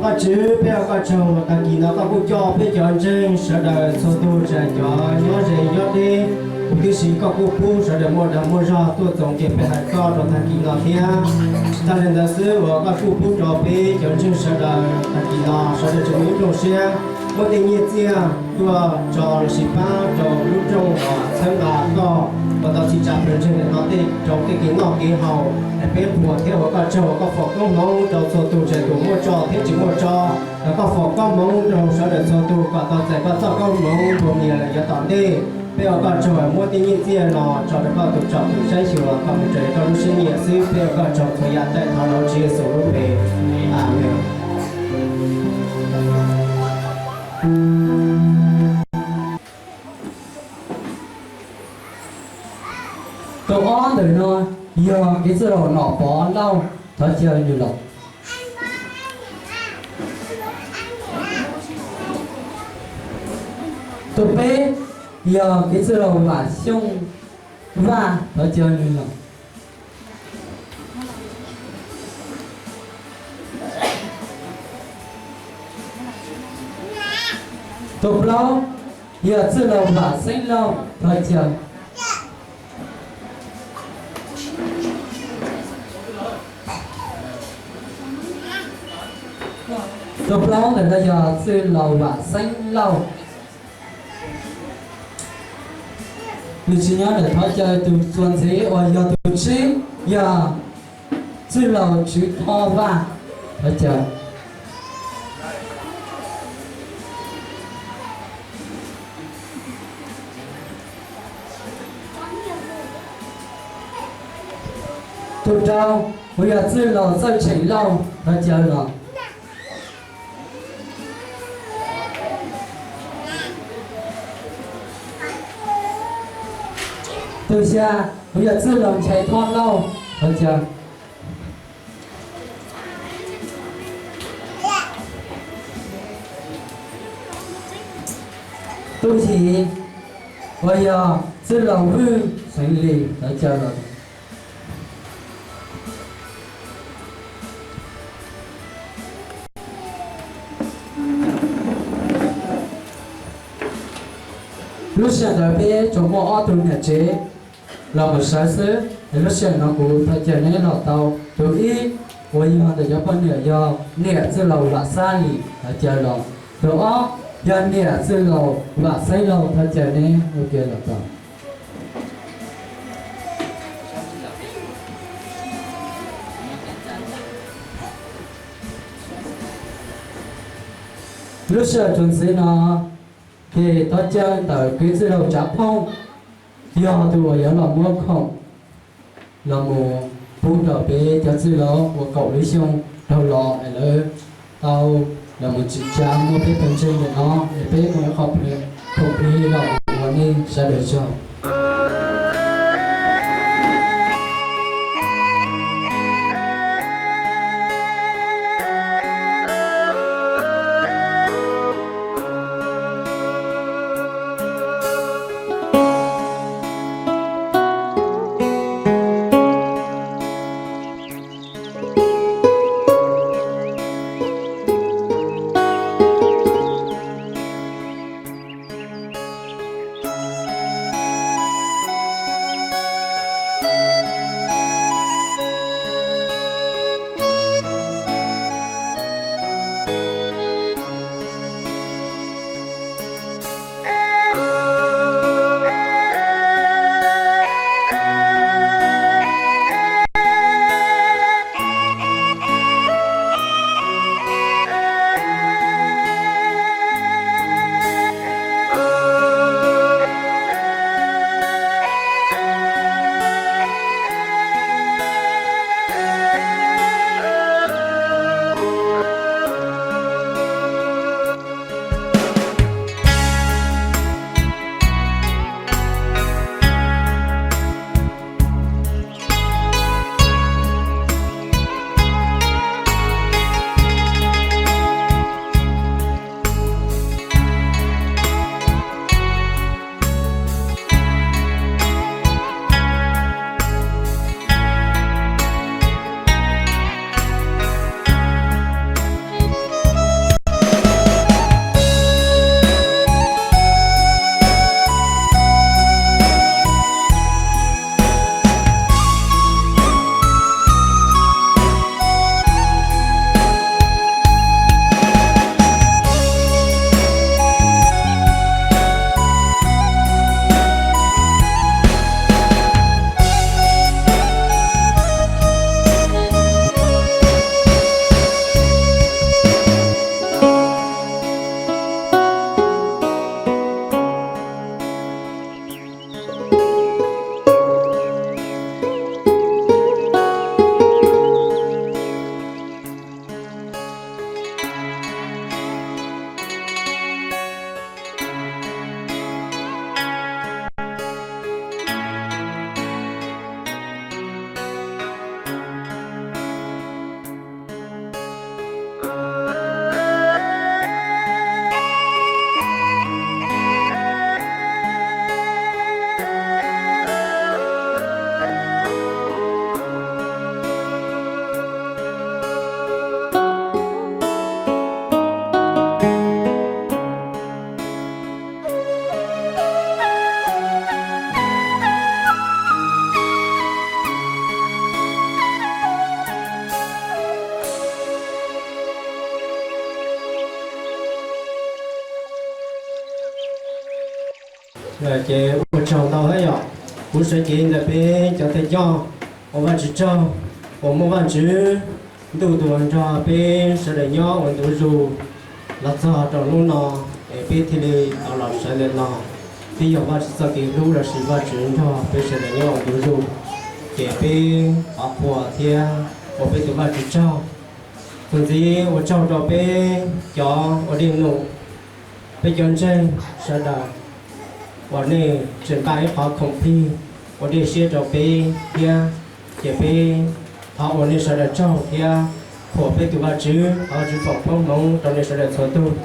Koj Tswv, peb ua koj tsaug uas tag kis no koj kuj coj peb cov ntseeg sawv daws txhua tus, tsis hais cov nyob ze nyob deb, huv tib si koj kuj pub sawv daws muaj dag muaj zog tuaj txoos kev pe hawm koj rau tag kis no thiab. Tsis tas li ntawd xwb uas koj kuj pub rau peb cov ntseeg sawv daws tag kis no sawv daws tseem muaj ib nplooj siab muab tej nyiaj txiaj tuaj tso los sis pab rau lub rooj uas txhawb nqa koj uas tau txhim tsa pawg ntseeg ntawm no tej rau tej kev noj kev haus es peb qhuas thiab ua koj tsaug uas koj foom koob hmoov rau txhua tus, tsis hais tus muaj tso thiab tsis muaj tso, los koj foom koob hmoov rau sawv daws txhua tus kom tau txais koj txoj koob hmoov nplua mias lawm yav tom ntej. Peb ua koj tsaug uas muab tej nyiaj txiaj no tso rau koj tus tsom tus saib xyuas kom mus raws li koj lub siab nyiam xwb. Peb ua koj tsaug txhua yam caij thov los Tswv Yexus lub npe, Amees. Tus ob ntawm no yog kev txwj laus Nom Pov Lauj, thov caw nws los. Tus peb yog kev txwj laus Vam Xyooj Vaj, thov caw nws los. Tus plaub yog txwj laus Vam Xeeb Lauj, thov caw. Tus plaub ntawm no yog txwj laus Vam Xeeb Lauj. Nws tsis nyob ntawm thov caw. Tus txuas ntxiv uas yog tus tsib yog txwj laus Tswv Thoj Vaj, thov caw. Tus rau uas yog txwj laus Txawj Tsheem Lauj, thov caw los. Tus xya uas yog txwj laus Nchaiv Thoj Lauj, thov caw. Tus yim uas yog txwj laus Vwj Xeev Lis, thov caw los. Lub sij hawm ntawd peb tsuas muaj ob tug niam tsev los mus sawv xwb. Es lub sij hawm no kuv thov caw neb los tau. Tus ib uas yog ntawm cov poj niam yog niam txwj laus Vam Xab Lis, thov caw los. Tus ob yog niam txwj laus Vam Xeeb Lauj, thov caw neb ua ke los tau. Lub sij hawm txuas ntxiv no ces thov caw ntawm kwv txwj laus Tsav Phooj, yog tus uas yuav los muab khoom los mus pub rau peb cov txwj laus uas kaum lub xyoo dhau los es lawv tau los mus tsim tsa muaj peb pawg ntseeg ntawm no es peb muaj ib qho khoom plig los ua nej sawv daws tsaug. Ces ua tsaug ntau thiab yom. Kuv sawv cev ntawm peb cov thawj coj ua Vajtswv tsaug uas muaj Vajtswv Ntuj tus uas nrog peb sawv daws nyob ua ntu zus los txog rau hnub no, es peb thiaj li tau los sawv ntawm no. Twb yog Vajtswv txoj kev hlub lossis Vajtswv nrog peb sawv daws nyob ua ntu zus, ces peb thov qhuas thiab ua peb tus Vajtswv tsaug. Txuas ntxiv ua tsaug rau peb cov ua dej num, peb cov ntseeg sawv daws uas nej tseem npaj ib qhov khoom plig ua dej siab rau peb thiab, ces peb thov ua nej sawv daws tsaug thiab qhuas peb tus Vajtswv, thov Vajtswv foom koob hmoov rau nej sawv daws txhua tus.